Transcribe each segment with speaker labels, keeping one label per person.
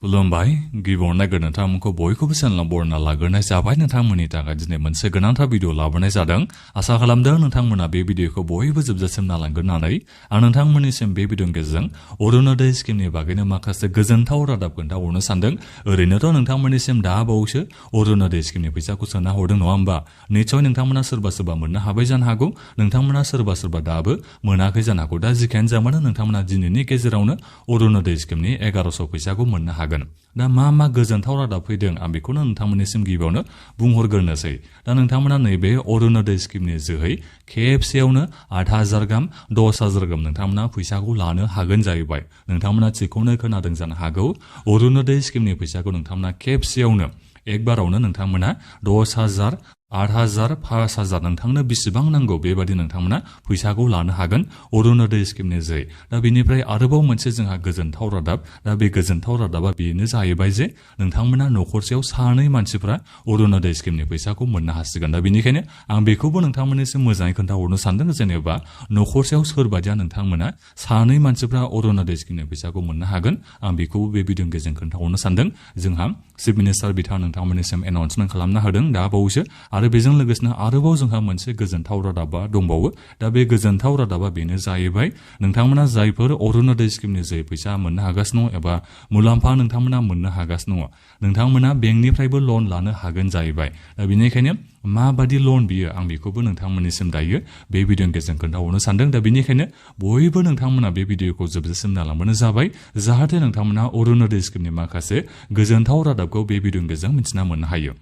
Speaker 1: खुलुमबाय गिबियावनो नोंथांमोनखौ बयखौबो चेनेलाव बरायना लाग्रोनाय जाबाय। नोंथांमोननि थाखाय दिनै मोनसे गोनांथार भिडिअ लाबोनाय जादों। आसा खालामदों नोंथांमोना बे भिडिअखौ बयबो जोबजासिम नायलांगोन होननानै आं नोंथांमोननिसिम बे भिडिअनि गेजेरजों अरुणोदय स्किमनि बागैनो माखासे गोजोनथाव रादाब खोन्थाहरनो सानदों। ओरैनोथ' नोंथांमोननिसिम दा बावैसो अरुणोदय स्किमनि फैसाखौ सोना हरदों नङा होमबा? निश्चय नोंथांमोना सोरबा मोननो हाबाय जानो हागौ, नोंथांमोना सोरबा दाबो मोनाखै जानो हागौ। दा जिखियानो जामानो नोंथांमोना दिनैनि गेजेरावनो अरुणोदय स्किमनि 1100 फैसाखौ मोननो हागोन। दा मा गोजोनथाव रादाब फैदों आं बेखौनो नोंथांमोननिसिम गिबियावनो बुंहरग्रोनोसै। दा नोंथांमोना नैबे अरुणोदय स्किमनि जोहै खेबसेयावनो 8000 गाहाम 10000 गाहाम नोंथांमोना फैसाखौ लानो हागोन जाहैबाय। नोंथांमोना थिगखौनो खोनादों जानो हागौ। अरुणोदय स्किमनि फैसाखौ नोंथांमोना खेबसेयावनो एकबारावनो नोंथांमोना 10000 8000 5000 नोंथांनो बेसेबां नांगौ बेबादि नोंथांमोना फैसाखौ लानो हागोन अरुणोदय स्किमनि जोहै। दा बेनिफ्राय आरोबाव मोनसे जोंहा गोजोनथाव रादाब। दा बे गोजोनथाव रादाबा बेनो जाहैबाय जे नोंथांमोना न'खरसेयाव सानै मानसिफ्रा अरुणोदय स्किमनि फैसाखौ मोननो हासिगोन। दा बेनिखायनो आं बेखौबो नोंथांमोननिसिम मोजाङै खोन्थाहरनो सानदों। जेनेबा न'खरसेयाव सोरबादिया नोंथांमोना सानै मानसिफ्रा अरुणोदय स्किमनि फैसाखौ मोननो हागोन आं बेखौबो बे भिडिअनि गेजेरजों खोन्थाहरनो सानदों। जोंहा चिफ मिनिस्टार बिथाङा नोंथांमोननिसिम एनाउन्समेन्ट खालामना होदों दा बावैसो। आरो बेजों लोगोसेनो आरोबाव जोंहा मोनसे गोजोनथाव रादाबा दंबावो। दा बे गोजोनथाव रादाबा बेनो जाहैबाय नोंथांमोना जायफोर अरुणोदय स्किमनि जोहै फैसा मोननो हागासिनो दङ एबा मुलाम्फा नोंथांमोना मोननो हागासिनो दङ, नोंथांमोना बेंकनिफ्रायबो लन लानो हागोन जाहैबाय। दा बेनिखायनो माबादि लन बियो आं बेखौबो नोंथांमोननिसिम दायो बे भिडिअनि गेजेरजों खोन्थाहरनो सानदों। दा बेनिखायनो बयबो नोंथांमोना बे भिडिअखौ जोबजासिम नायलांबानो जाबाय, जाहाथे नोंथांमोना अरुणोदय स्किमनि माखासे गोजोनथाव रादाबखौ बे भिडिअनि गेजेरजों मिथिना मोननो हायो।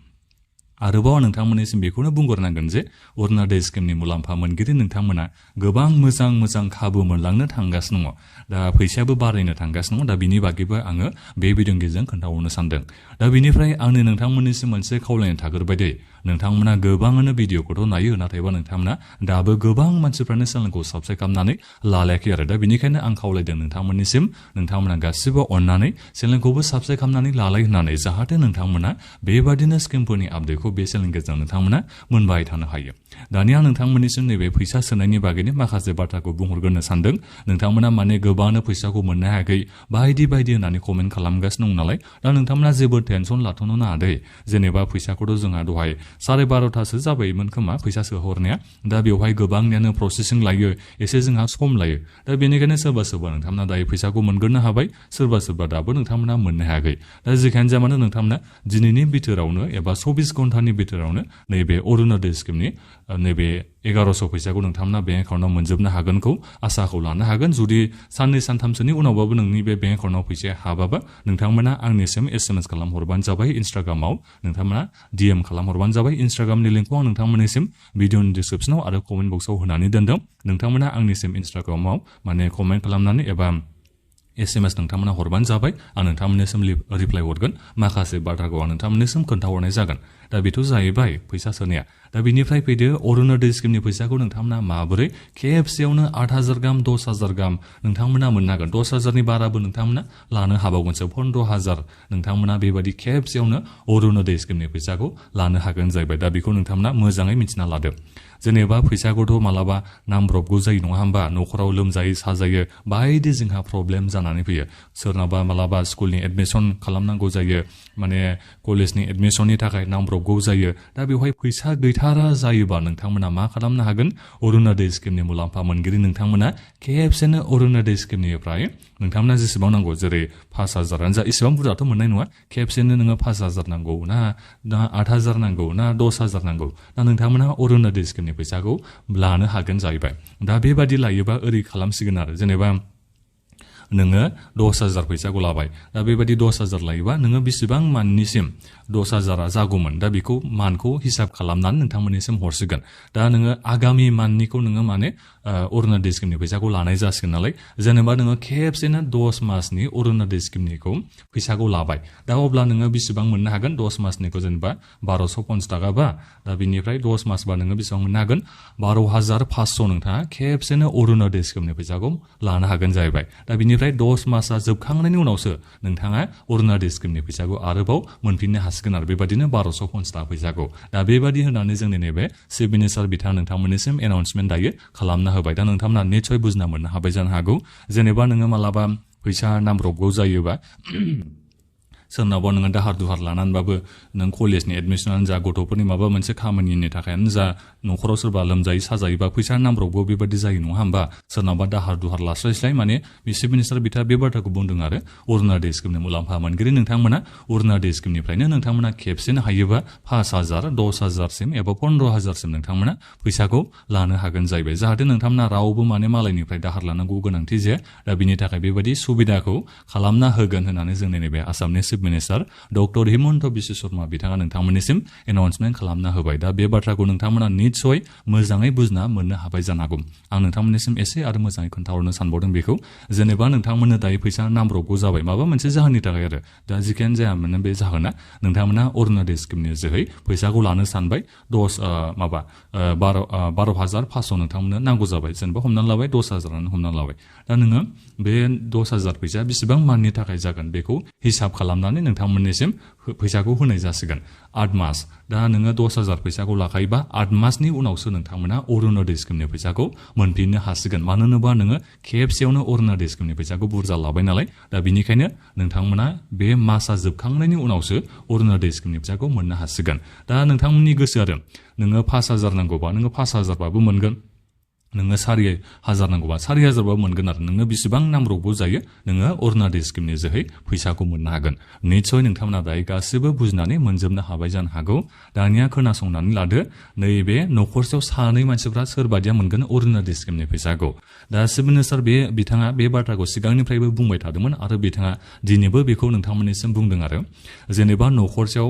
Speaker 1: आरोबाव नोंथांमोननिसिम बेखौनो बुंग्रोनांगोन जे अरुणोदय स्किमनि मुलाम्फा मोनगिरि नोंथांमोना गोबां मोजां खाबु मोनलांनो थांगासिनो दङ। दा फैसायाबो बारायनो थांगासिनो दङ। दा बिनि बागैबो आङो बे भिडिअनि गेजेरजों खोन्थाहरनो सानदों। दा बिनिफ्राय आंनो नोंथांमोननिसिम मोनसे खावलायनो थाग्रोबाय दे। नोंथांमोना गोबाङानो भिडिअखौथ' नायो, नाथायबा नोंथांमोना दाबो गोबां मानसिफ्रानो चेनेलखौ साबस्क्राइब खालामनानै लालायाखै आरो। दा बेनिखायनो आं खावलायदों नोंथांमोननिसिम नोंथांमोना गासिबो अननानै चेनेलखौबो साबस्क्राइब खालामनानै लालाय होननानै, जाहाथे नोंथांमोना बेबादिनो स्किमफोरनि आपडेटखौ बे चेनेलनि गेजेरजों नोंथांमोना मोनबाय थानो हायो। दानिया नोंथांमोननिसिम नैबे फैसा सोनायनि बागैनो माखासे बाथ्राखौ बुंहरग्रोनो सानदों। नोंथांमोना माने गोबाङानो फैसाखौ मोननो हायाखै बायदि होननानै कमेन्ट खालामगासिनो दं नालाय। दा नोंथांमोना जेबो टेनसन लाथ'नो नाङा दे। जेनेबा फैसाखौथ' जोंहा दहाय 12:30 जाबायमोन खोमा फैसा सोहरनाया। दा बेवहाय गोबांनियानो प्रसेसिं लायो, एसे जोंहा सम लायो। दा बेनिखायनो सोरबा नोंथांमोना दायो फैसाखौ मोनग्रोनो हाबाय, सोरबा दाबो नोंथांमोना मोननो हायाखै। दा जेखियानो जामानो नोंथांमोना दिनैनि बिथोरावनो एबा 24 घन्टानि बिथोरावनो नैबे अरुणोदय स्किमनि नैबे 1100 फैसाखौ नोंथांमोना बेंक एकाउन्टाव मोनजोबनो हागोनखौ आसाखौ लानो हागोन। जुदि साननै सानथामसोनि उनावबाबो नोंनि बे बेंक एकाउन्टाव फैसाया हाबाबा नोंथांमोना आंनिसिम SMS खालामहरबानो जाबाय। इन्स्टाग्रामाव नोंथांमोना DM खालामहरबानो जाबाय। इन्स्टाग्रामनि लिंकखौ आं नोंथांमोननिसिम भिडिअनि डिसक्रिपसनाव आरो कमेन्ट बक्सआव होनानै दोनदों। नोंथांमोना आंनिसिम इन्स्टाग्रामाव माने कमेन्ट खालामनानै एबा SMS नोंथांमोना हरबानो जाबाय। आं नोंथांमोननिसिम रिप्लाइ हरगोन। माखासे बाथ्राखौ आं नोंथांमोननिसिम खोन्थाहरनाय जागोन। दा बेथ' जाहैबाय फैसा सोनाया। दा बिनिफ्राय फैदो अरुणोदय स्किमनि फैसाखौ नोंथांमोना माबोरै खेबसेयावनो 8000 गाहाम 10000 गाहाम नोंथांमोना मोननो हागोन। 10000नि बाराबो नोंथांमोना लानो हाबावगोनसो। 15000 नोंथांमोना बेबायदि खेबसेयावनो अरुणोदय स्किमनि फैसाखौ लानो हागोन जाहैबाय। दा बेखौ नोंथांमोना मोजाङै मिथिना लादो। जेनेबा फैसाखौथ' मालाबा नांब्रबगौ जायो नङा होमबा? न'खराव लोमजायो साजायो बायदि जोंहा प्रब्लेम जानानै फैयो। सोरनाबा मालाबा स्कुलनि एडमिसन खालामनांगौ जायो, माने कलेजनि एडमिसननि थाखाय नांब्रबगौ जायो। दा बेवहाय फैसा गैथारा जायोबा नोंथांमोना मा खालामनो हागोन? अरुणोदय स्किमनि मुलाम्फा मोनगिरि नोंथांमोना खेबसेनो अरुणोदय स्किमनिफ्राय नोंथांमोना जेसेबां नांगौ, जेरै 5000 जा इसेबां बुरजाथ' मोननाय नङा। खेबसेनो नोङो 5000 नांगौ ना 8000 नांगौ ना 10000 नांगौ, दा नोंथांमोना अरुणोदय स्किमनि फैसाखौ लानो हागोन जाहैबाय। दा बेबादि लायोबा ओरै खालामसिगोन आरो, जेनेबा नोङो 10000 फैसाखौ लाबाय। दा बेबायदि 10000 लायोबा नोङो बेसेबां माननिसिम 10000 जागौमोन, दा बेखौ मानखौ हिसाब खालामनानै नोंथांमोननिसिम हरसिगोन। दा नोङो आगामि माननिखौ नोङो माने अरुणोदय स्किमनि फैसाखौ लानाय जासिगोन नालाय। जेनेबा नोङो खेबसेनो 10 मासनि अरुणोदय स्किमनिखौ फैसाखौ लाबाय। दा अब्ला नोङो बेसेबां मोननो हागोन? 10 मासनिखौ जेनेबा 1250 थाखा बा, दा बिनिफ्राय 10 मासबा नोङो बेसेबां मोननो हागोन? 12500 नोंथाङा खेबसेनो अरुणोदय स्किमनि फैसाखौ लानो हागोन जाहैबाय। दा बिनिफ्राय 10 मासा जोबखांनायनि उनावसो नोंथाङा अरुणोदय स्किमनि फैसाखौ आरोबाव मोनफिननो हासिगोन आरो बेबादिनो 1250 थाखा फैसाखौ। दा बेबादि होनानै जोंनि नैबे चिफ मिनिस्टार बिथाङा नोंथांमोननिसिम एनाउन्समेन्ट दायो खालामना होबाय। दा नोंथांमोना निस्सय बुजिना मोननो हाबाय जानो हागौ। जेनेबा नोङो मालाबा फैसा नांब्रबगौ जायोबा सोरनावबा नोङो दाहार दुहार लानानैबाबो नों कलेजनि एडमिसनानो जा गथ'फोरनि माबा मोनसे खामानिनि थाखायानो जा न'खराव सोरबा लोमजायो साजायोबा फैसा नांब्रबगौ बेबादि जायो नङा होमबा सोरनावबा दाहार दुहार लास्लायस्लाय माने चिफ मिनिस्टार बिथाङा बे बाथ्राखौ बुंदों आरो अरुण'दय स्किमनि मुलाम्फा मोनगिरि नोंथांमोना अरुण'दय स्किमनिफ्रायनो नोंथांमोना खेबसेनो हायोबा 5,000 10,000सिम एबा 15,000सिम नोंथांमोना फैसाखौ लानो हागोन जाहैबाय जाहाथे नोंथांमोना रावबो माने मालायनिफ्राय दाहार लानांगौ गोनांथि जाया दा बिनि थाखाय बेबायदि सुबिदाखौ खालामना होगोन होननानै जोंनि नैबे आसामनि chief minister doctor Himanta Biswa Sharma बिथाङा नोंथांमोननिसिम एनाउन्समेन्ट खालामना होबाय दा बे बाथ्राखौ नोंथांमोना निस्सय मोजाङै बुजिना मोननो हाबाय जानो हागौ आं नोंथांमोननिसिम एसे आरो मोजाङै खोन्थाहरनो सानबावदों बेखौ जेनेबा नोंथांमोननो दायो फैसा नांब्रबगौ जाबाय माबा मोनसे जाहोननि थाखाय आरो दा जिखियानो जायामोन बे जाहोना नोंथांमोना अरुण'दय स्किमनि जोहै फैसाखौ लानो सानबाय 12,500 नोंथांमोननो नांगौ जाबाय जेनेबा हमनानै लाबाय 10,000 हमनानै लाबाय दा नोङो बे 10,000 फैसा बेसेबां माननि थाखाय जागोन बेखौ हिसाब खालामनानै नोंथांमोननिसिम फैसाखौ होनाय जासिगोन 8 मास दा नोङो 10,000 फैसाखौ लाखायोबा 8 मासनि उनावसो नोंथांमोना अरुण'दय स्किमनि फैसाखौ मोनफिननो हासिगोन मानो होनोबा नोङो खेबसेयावनो अरुण'दय स्किमनि फैसाखौ बुरजा लाबाय नालाय दा बिनिखायनो नोंथांमोना बे मासा जोबखांनायनि उनावसो अरुण'दय स्किमनि फैसाखौ मोननो हासिगोन दा नोंथांमोननि गोसो आरो नोङो 5,000 नांगौबा नोङो 5,000 बाबो मोनगोन नोङो 4,000 नांगौबा 4,000 बाबो मोनगोन आरो नोङो बेसेबां नांब्रबगौ जायो नोङो अरुण'दय स्किमनि जोहै फैसाखौ मोननो हागोन निस्सय नोंथांमोना दायो गासिबो बुजिनानै मोनजोबनो हाबाय जानो हागौ दानिया खोनासंनानै लादो नैबे न'खरसेयाव सानै मानसिफ्रा सोरबादिया मोनगोन अरुण'दय स्किमनि फैसाखौ दा चिफ मिनिस्टार बिथाङा बे बाथ्राखौ सिगांनिफ्रायबो बुंबाय थादोंमोन आरो बिथाङा दिनैबो बेखौ नोंथांमोननिसिम बुंदों आरो जेनेबा न'खरसेयाव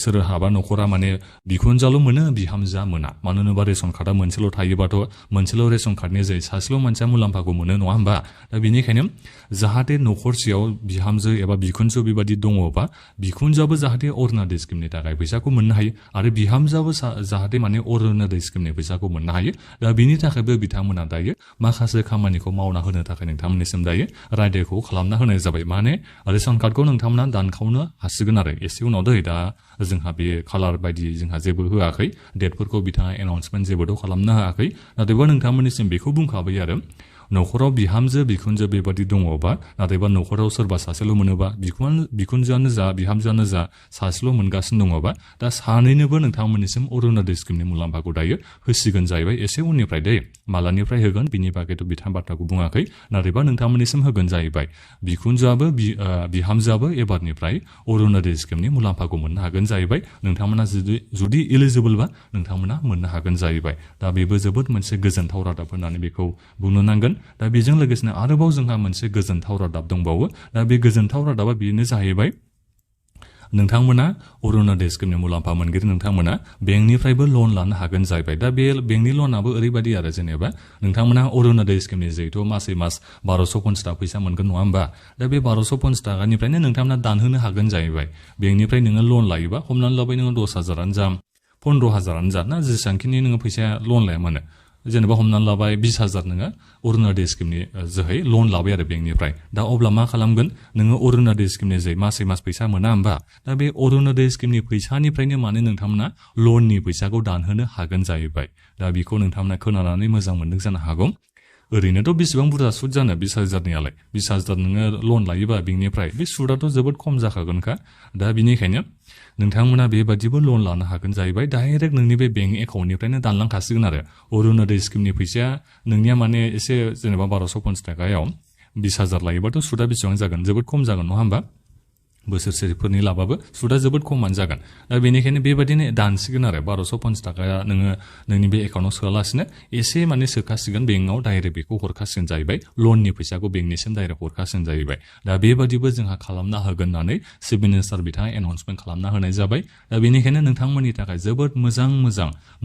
Speaker 1: सोरहाबा न'खरा माने बिखुनजोआल' मोनो बिहामजोआ मोना मानो होनोबा रेशन कार्डआ मोनसेल' थायोबाथ' मोनसेल' रेशन कार्डनि जै सासेल' मानसिया मुलाम्फाखौ मोनो नङा होमबा दा बेनिखायनो जाहाथे न'खरसेयाव बिहामजो एबा बिखुनजो बेबादि दङबा बिखुनजोआबो जाहाथे अरुण'दय स्किमनि थाखाय फैसाखौ मोननो हायो आरो बिहामजोआबो जाहाथे माने अरुण'दय स्किमनि फैसाखौ मोननो हायो दा बिनि थाखायबो बिथांमोना दायो माखासे खामानिखौ मावना होनो थाखाय नोंथांमोननिसिम दायो रायदायखौ खालामना होनाय जाबाय माने रेशन कार्डखौ नोंथांमोना दानखावनो हासिगोन आरो एसे उनाव दा जोंहा बे कालार बायदि जोंहा जेबो होआखै डेटफोरखौ बिथाङा एनाउन्समेन्ट जेबोथ' खालामनो होआखै नाथायबा नोंथांमोननिसिम बेखौ बुंखाबाय आरो न'खराव बिहामजो बिखुनजो बेबादि दङबा नाथायबा न'खराव सोरबा सासेल' मोनोबा बिखुनजोआनो जा बिहामजोआनो जा सासेल' मोनगासिनो दङबा दा सानैनोबो नोंथांमोननिसिम अरुण'दय स्किमनि मुलाम्फाखौ दायो होसिगोन जाहैबाय एसे उननिफ्राय मालानिफ्राय होगोन बिनि बागैथ' बिथां बाथ्राखौ बुङाखै नाथायबा नोंथांमोननिसिम होगोन जाहैबाय बिखुनजोआबो बिहामजोआबो एबारनिफ्राय अरुण'दय स्किमनि मुलाम्फाखौ मोननो हागोन जाहैबाय नोंथांमोना जुदि एलिजिबोलबा नोंथांमोना मोननो हागोन जाहैबाय दा बेबो जोबोद मोनसे गोजोनथाव रादाब होननानै बेखौ बुंनो नांगोन दा बेजों लोगोसेनो आरोबाव जोंहा मोनसे गोजोनथाव रादाब दंबावो दा बे गोजोनथाव रादाबा बेनो जाहैबाय नोंथांमोना अरुण'दय स्किमनि मुलाम्फा मोनगिरि नोंथांमोना बेंकनिफ्रायबो लन लानो हागोन जाहैबाय दा बे बेंकनि लनाबो ओरैबायदि आरो जेनेबा नोंथांमोना अरुण'दय स्किमनि जैथ' मासै मास 1250 थाखा फैसा मोनगोन नङा होमबा दा बे 1250 थाखानिफ्रायनो नोंथांमोना दानहोनो हागोन जाहैबाय बेंकनिफ्राय नोङो लन लायोबा हमनानै लाबाय नोङो 10,000 जा 15,000 जा ना जेसेबांखिनि नोङो फैसाया लन लाया मानो जेनेबा हमनानै लाबाय 20,000 नोङो अरुण'दय स्किमनि जोहै लन लाबाय आरो बेंकनिफ्राय दा अब्ला मा खालामगोन नोङो अरुण'दय स्किमनि जोहै मासै मास फैसा मोना होमबा दा बे अरुण'दय स्किमनि फैसानिफ्रायनो माने नोंथांमोना लननि फैसाखौ दानहोनो हागोन जाहैबाय दा बेखौ नोंथांमोना खोनानानै मोजां मोनदों जानो हागौ ओरैनोथ' बेसेबां बुरजा सुद जानो 20,000नियालाय 20,000 नोङो लन लायोबा बेंकनिफ्राय बे सुदाथ' जोबोद खम जाखागोनखा दा बिनिखायनो नोंथांमोना बेबादिबो लन लानो हागोन जाहैबाय डाइरेक्ट नोंनि बे बेंक एकाउन्टनिफ्रायनो दानलांखासिगोन आरो अरुण'दय स्किमनि फैसाया नोंनिया माने एसे जेनेबा 1250 थाखायाव 20,000 लायोबाथ' सुदा बेसेबां जागोन जोबोद खम जागोन नङा होमबा बोसोरसेफोरनि लाबाबो सुदा जोबोद खमानो जागोन दा बेनिखायनो बेबादिनो दानसिगोन आरो 1250 थाखाया नोङो नोंनि बे एकाउन्टाव सोआलासिनो एसे माने सोखासिगोन बेंकआव डाइरेक्ट बेखौ हरखासिगोन जाहैबाय लननि फैसाखौ बेंकनिसिम डाइरेक्ट हरखासिगोन जाहैबाय दा बेबादिबो जोंहा खालामना होगोन होननानै चिफ मिनिस्टार बिथाङा एनाउन्समेन्ट खालामना होनाय जाबाय दा बेनिखायनो नोंथांमोननि थाखाय जोबोद मोजां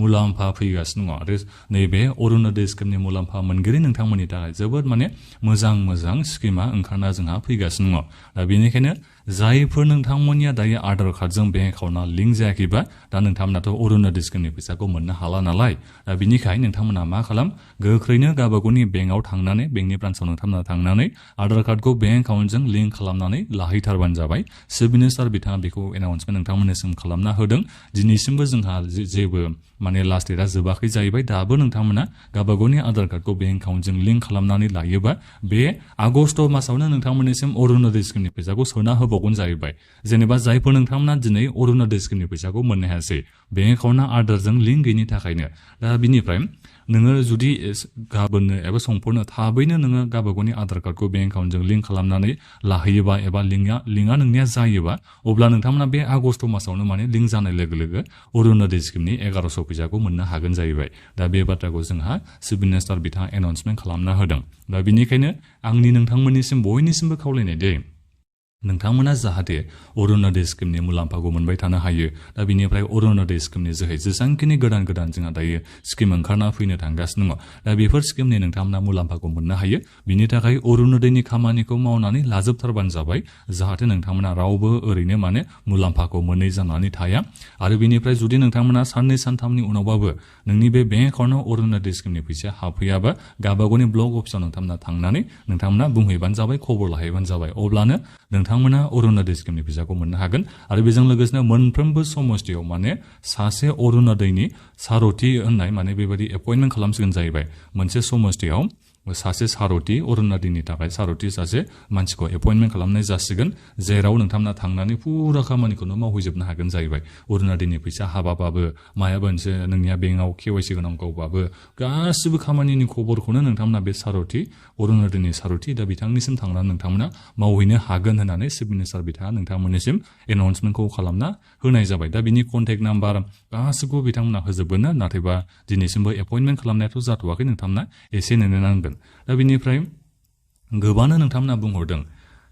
Speaker 1: मुलाम्फा फैगासिनो दङ आरो नैबे अरुण'दय स्किमनि मुलाम्फा मोनगिरि नोंथांमोननि थाखाय जोबोद माने मोजां स्किमा ओंखारना जोंहा फैगासिनो दङ दा बेनिखायनो जायफोर नोंथांमोननिया दायो आधार कार्डजों बेंक एकाउन्टआ लिंक जायाखैबा दा नोंथांमोनाथ' अरुण'दय स्किमनि फैसाखौ मोननो हाला नालाय दा बिनिखायनो नोंथांमोना मा खालाम गोख्रैनो गावबागावनि बेंकआव थांनानै बेंकनि ब्रान्सआव नोंथांमोना थांनानै आधार कार्डखौ बेंक एकाउन्टजों लिंक खालामनानै लाहैथारबानो जाबाय चिफ मिनिस्टार बिथाङा बेखौ एनाउन्समेन्ट नोंथांमोननिसिम खालामना होदों दिनैसिमबो जोंहा जेबो माने लास्ट डेटआ जोबाखै जाहैबाय दाबो नोंथांमोना गावबागावनि आधार कार्डखौ बेंक एकाउन्टजों लिंक खालामनानै लायोबा बे आगस्ट मासावनो नोंथांमोननिसिम अरुण'दय स्किमनि फैसाखौ सोना होबावगोन जाहैबाय जेनेबा जायफोर नोंथांमोना दिनै अरुणोदय स्किमनि फैसाखौ मोननो हायासै बेंक एकाउन्टआ आदारजों लिंक गैयिनि थाखायनो दा बिनिफ्राय नोङो जुदि गाबोननो एबा समफोरनो थाबैनो नोङो गावबागावनि आधार कार्डखौ बेंक एकाउन्टजों लिंक खालामनानै लाहैयोबा एबा लिंकआ नोंनिया जायोबा अब्ला नोंथांमोना बे आगस्ट मासावनो माने लिंक जानाय लोगो लोगो अरुणोदय स्किमनि 1100 फैसाखौ मोननो हागोन जाहैबाय दा बे बाथ्राखौ जोंहा चिफ मिनिस्टार बिथाङा एनाउन्समेन्ट खालामना होदों दा बिनिखायनो आंनि नोंथांमोननिसिम बयनिसिमबो खावलायनाय दे नोंथांमोना जाहाथे अरुणोदय स्किमनि मुलाम्फाखौ मोनबाय थानो हायो दा बिनिफ्राय अरुणोदय स्किमनि जोहै जेसांखिनि गोदान जोंहा दायो स्किम ओंखारना फैनो थांगासिनो दङ दा बेफोर स्किमनि नोंथांमोना मुलाम्फाखौ मोननो हायो बिनि थाखाय अरुणोदयनि खामानिखौ मावनानै लाजोबथारबानो जाबाय जाहाथे नोंथांमोना रावबो ओरैनो माने मुलाम्फाखौ मोनै जानानै थाया आरो बिनिफ्राय जुदि नोंथांमोना साननै सानथामनि उनावबाबो नोंनि बे बेंक एकाउन्टआव अरुणोदय स्किमनि फैसाया हाबफैयाबा गावबागावनि ब्लक अफिसाव नोंथांमोना थांनानै नोंथांमोना बुंहैबानो जाबाय खबर लाहैबानो जाबाय अब्लानो नोंथांमोना अरुणोदय स्किमनि फैसाखौ मोननो हागोन आरो बेजों लोगोसेनो मोनफ्रोमबो समस्थियाव माने सासे अरुणोदयनि सारथि होननाय माने बेबायदि एपइन्टमेन्ट खालामसिगोन जाहैबाय मोनसे समस्थियाव सासे सारथि अरुणोदयनि थाखाय सारथि सासे मानसिखौ एपइन्टमेन्ट खालामनाय जासिगोन जेराव नोंथांमोना थांनानै फुरा खामानिखौनो मावहैजोबनो हागोन जाहैबाय अरुणोदयनि फैसा हाबाबाबो मायाबा मोनसे नोंनिया बेंकआव केवाइसि गोनांगौबाबो गासिबो खामानिनि खबरखौनो नोंथांमोना बे सारथि अरुणोदयनि सारथि दा बिथांनिसिम थांनानै नोंथांमोना मावहैनो हागोन होननानै चिफ मिनिस्टार बिथाङा नोंथांमोननिसिम एनाउन्समेन्टखौ खालामना होनाय जाबाय दा बिनि कन्टेक्ट नाम्बार गासिखौबो बिथांमोना होजोबगोन नाथायबा दिनैसिमबो एपइन्टमेन्ट खालामनायाथ' जाथ'वाखै नोंथांमोना एसे नेनो नांगोन दा बिनिफ्राय गोबांनो नोंथांमोना बुंहरदों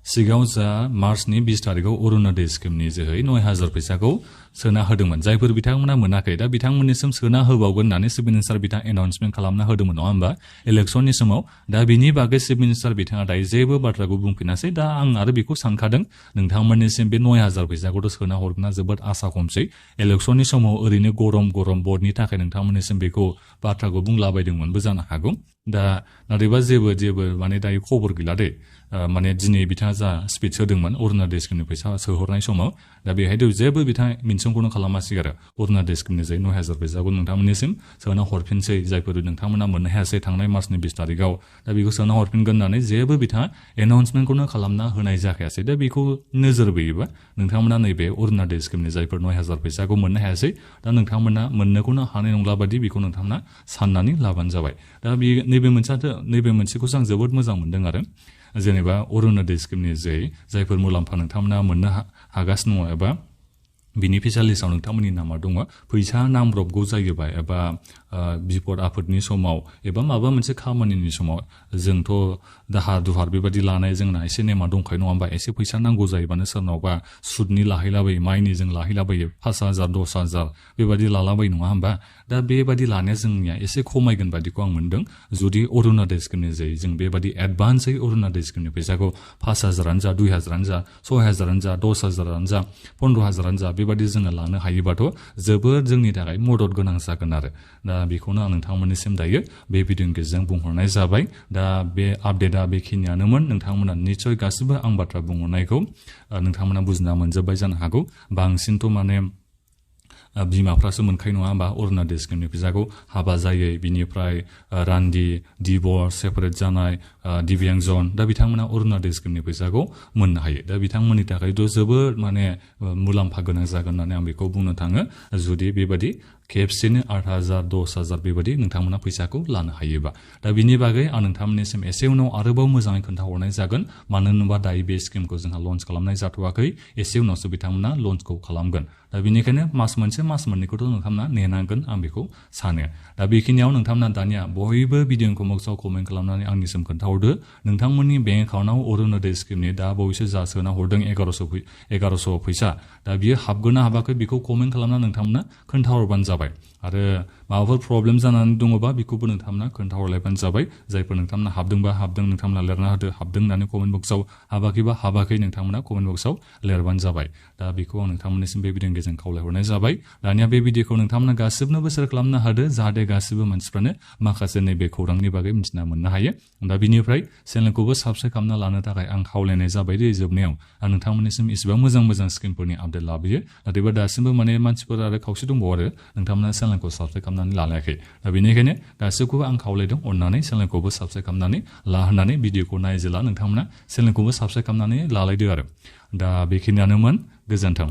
Speaker 1: सिगाङाव जा मार्चनि 20 तारिखआव अरुणोदय स्किमनि जोहै 9000 फैसाखौ सोना होदोंमोन जायफोर बिथांमोना मोनाखै दा बिथांमोननिसिम सोना होबावगोन होननानै चिफ मिनिस्टार बिथाङा एनाउन्समेन्ट खालामना होदोंमोन नङा होमबा इलेक्सननि समाव दा बिनि बागै चिफ मिनिस्टार बिथाङा दायो जेबो बाथ्राखौ बुंफिनासै दा आं आरो बेखौ सानखादों नोंथांमोननिसिम बे 9000 फैसाखौथ' सोना हरगोना जोबोद आसा खमसै इलेक्सननि समाव ओरैनो गरम बर्डनि थाखाय नोंथांमोननिसिम बेखौ बाथ्राखौ बुंलाबायदोंमोनबो जानो हागौ दा नाथायबा जेबो माने दायो खबर गैला दे माने दिनै बिथाङा जा स्पिच होदोंमोन अरुणोदय स्किमनि फैसा सोहरनाय समाव दा बेहायथ' जेबो बिथाङा मेनसनखौनो खालामासै आरो अरुणोदय स्किमनि जोहै 9000 फैसाखौ नोंथांमोननिसिम सोना हरफिनसै जायफोर नोंथांमोना मोननो हायासै थांनाय मार्चनि 20 तारिखआव दा बेखौ सोना हरफिनगोन होननानै जेबो बिथाङा एनाउन्समेन्टखौनो खालामना होनाय जाखायासै दा बेखौ नोजोर बोयोबा नोंथांमोना नैबे अरुणोदय स्किमनि जायफोर 9000 फैसाखौ मोननो हायासै दा नोंथांमोना मोननोखौनो हानाय नंला बादि बेखौ नोंथांमोना साननानै लाबानो जाबाय दा नैबे मोनसेखौसो आं जोबोद मोजां मोनदों आरो जेनेबा अरुणोदय स्किमनि जोहै जायफोर मुलाम्फा नोंथांमोना मोननो हागासिनो दङ एबा बेनिफिसियाल लिस्टआव नोंथांमोननि नामा दङ फैसा नांब्रबगौ जायोबा एबा बिपद आफोदनि समाव एबा माबा मोनसे खामानिनि समाव जोंथ' दाहार दुहार बेबायदि लानाय जोंना एसे नेमा दंखायो नङा होमबा एसे फैसा नांगौ जायोबानो सोरनावबा सुदनि लाहैलाबायो माइनि जों लाहैलाबायो 5000 10000 बेबायदि लालाबायो नङा होमबा दा बेबायदि लानाया जोंनिया एसे खमायगोन बायदिखौ आं मोनदों जुदि अरुणोदय स्किमनि जोहै जों बेबायदि एडभान्सै अरुणोदय स्किमनि फैसाखौ 5000आनो जा 2000आनो जा 6000आनो जा 10000आनो जा 15000आनो जा बेबायदि जोङो लानो हायोबाथ' जोबोद जोंनि थाखाय मदद गोनां जागोन आरो दा बेखौनो आं नोंथांमोननिसिम दायो बे भिडिअनि गेजेरजों बुंहरनाय जाबाय दा बे आपडेटआ बेखिनियानोमोन नोंथांमोना निस्सय गासिबो आं बाथ्रा बुंहरनायखौ नोंथांमोना बुजिना मोनजोब्बाय जानो हागौ बांसिनथ' माने बिमाफ्रासो मोनखायो नङा होमबा अरुणोदय स्किमनि फैसाखौ हाबा जायै बिनिफ्राय रान्दि डिभर्स सेपारेट जानाय दिव्यांजन दा बिथांमोना अरुणोदय स्किमनि फैसाखौ मोननो हायो दा बिथांमोननि थाखायथ' जोबोद माने मुलाम्फा गोनां जागोन होननानै आं बेखौ बुंनो थाङो जुदि बेबायदि खेबसेनो 8000 10000 बेबायदि नोंथांमोना फैसाखौ लानो हायोबा दा बिनि बागै आं नोंथांमोननिसिम एसे उनाव आरोबाव मोजाङै खोन्थाहरनाय जागोन मानो होनोबा दायो बे स्किमखौ जोंहा लन्च खालामनाय जाथ'वाखै एसे उनावसो बिथांमोना लन्चखौ खालामगोन दा बेनिखायनो मास मोननैखौथ' नोंथांमोना नेनांगोन आं बेखौ सानो दा बेखिनियाव नोंथांमोना दानिया बयबो भिडिअखौ मोजाङै कमेन्ट खालामनानै आंनिसिम खोन्थाहरदो नोंथांमोननि बेंक एकाउन्टआव अरुणोदय स्किमनि दा बावैसो जा सोना हरदों 1100 फैसा दा बियो हाबगोन ना हाबाखै बेखौ कमेन्ट खालामना नोंथांमोना खोन्थाहरबानो जाबाय आरो माबाफोर प्रब्लेम जानानै दङबा बेखौबो नोंथांमोना खोन्थाहरलायबानो जाबाय जायफोर नोंथांमोना हाबदोंबा हाबदों नोंथांमोना लिरना होदो हाबदों होननानै कमेन्ट बक्सआव हाबाखैबा हाबाखै नोंथांमोना कमेन्ट बक्सआव लिरबानो जाबाय दा बेखौ आं नोंथांमोननिसिम बे भिडिअनि गेजेरजों खावलायहरनाय जाबाय दानिया बे भिडिअखौ नोंथांमोना गासिबनोबो शेयार खालामनो हादो जाहाथे गासिबो मानसिफ्रानो माखासे नैबे खौरांनि बागै मिथिना मोननो हायो दा बिनिफ्राय चेनेलखौबो साबस्क्राइब खालामना लानो थाखाय आं खावलायनाय जाबाय दे जोबनायाव आं नोंथांमोननिसिम इसेबां मोजां स्किमफोरनि आपडेट लाबोयो नाथायबा दासिमबो माने मानसिफोर आरो खावसे दंबावो आरो नोंथां नोंथांमोना चेनेलखौ साबस्क्राइब खालामनानै लायाखै दा बेनिखायनो गासैखौबो आं खावलायदों अननानै चेनेलखौबो साबस्क्राइब खालामनानै ला होननानै भिडिअखौ नायजेला नोंथांमोना चेनेलखौबो साबस्क्राइब खालामनानै लालायदो आरो दा बेखिनियानोमोन गोजोन्थों